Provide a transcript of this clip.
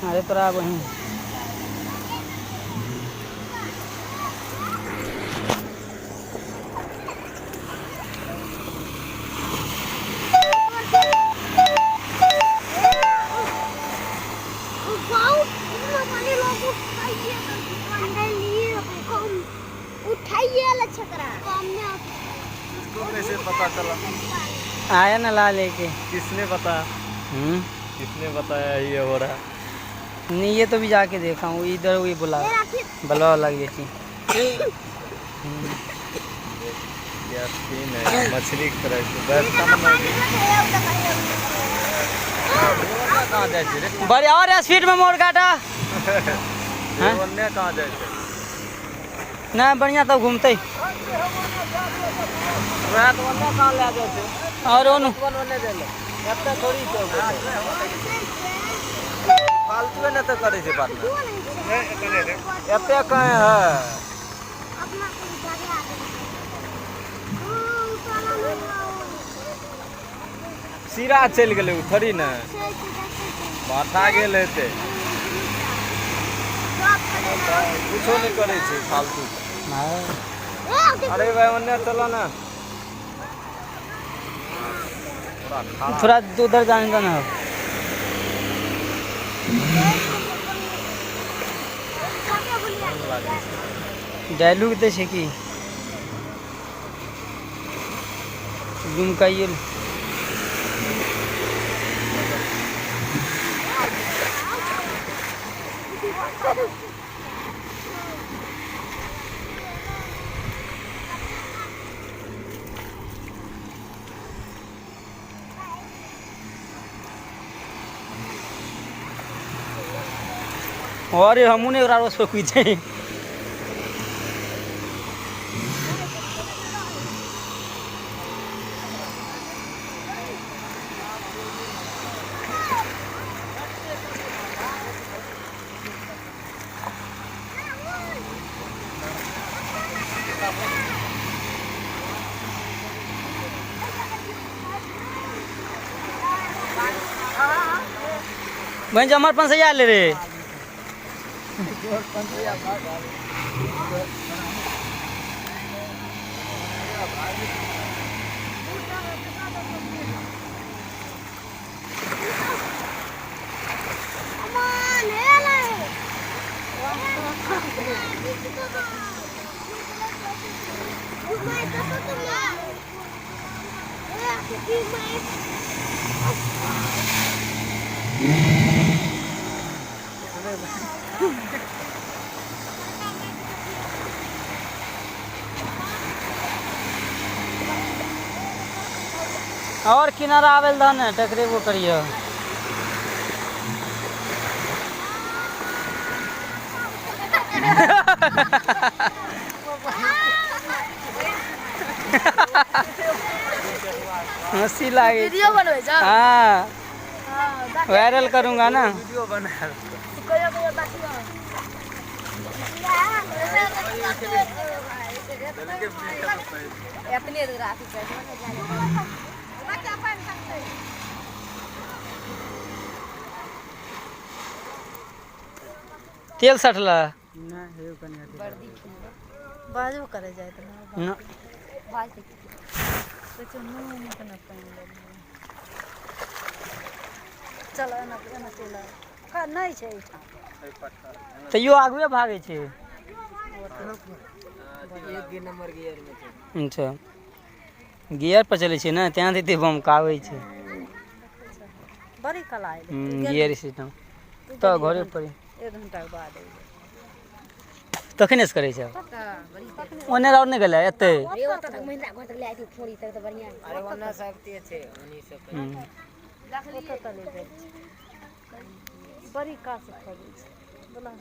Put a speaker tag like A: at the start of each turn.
A: अरे तोरा बहिन
B: इसको कैसे पता चला?
A: आया ना ला लेके।
B: किसने बताया? किसने बताया ये हो रहा?
A: नहीं ये तो भी जाके देखा हूँ इधर, वही बोला बलवा लग गई थी।
B: क्या सीन है, मछली की तरह से बैठता ना। कहाँ जाइ छै रे?
A: बड़े और स्पीड में मोड़ काटा।
B: हाँ? ओन्ने कहाँ जाइ छै?
A: नहीं बढ़िया तब घूमते।
B: वएह तऽ ओन्ने कहाँ लए जाइ छै?
A: और ओन
B: ओन्ने जाइ ले एतऽ थोड़ी छै, फालतुए नहि तऽ करै छै पार्टनर। एते कहाँ है? सीरा चलि गेलै ओ थोड़ी ने माथा गेल हेतै। कुछो नहि करै छै फालतू। अरे भाई ओन्ने चलो ना।
A: थोड़ा उधर जाने दो ना। डायलॉग दै छै की गुमकाइए। अरे हमहूँ नहि ओकरा रोज पर कूदि जाइ। बहन जी हमर 500 ले रे। और किनारा आवेल दह ने टकरेबो करियो। हंसी लागे।
C: वीडियो बनबै छ?
A: हाँ वायरल करूंगा ना।
B: वीडियो बना।
C: कहियो कहियो देखियो। अपने राखी छै।
A: तेल सटला
C: बाजो करे जाए त
A: ना।
C: बाज सोचो मुँह में केना पानि लगलै। चल एना एना चलि आउ। नहि छै एहिठाम।
A: तैयो आगुए भागै छै। अच्छा गियर पर चलै छै ने तें एते बमकाबै छै।
C: बड़ी कला एलै।
A: गियर सिस्टम तऽ घरे पर
C: एक घंटाके बाद एलै।
A: तखने से करै छै। ओने आओर नहि गेलै एते।
C: ओतऽ तक ले जाइ छै। बड़ी काज से खोजै छै। बोला।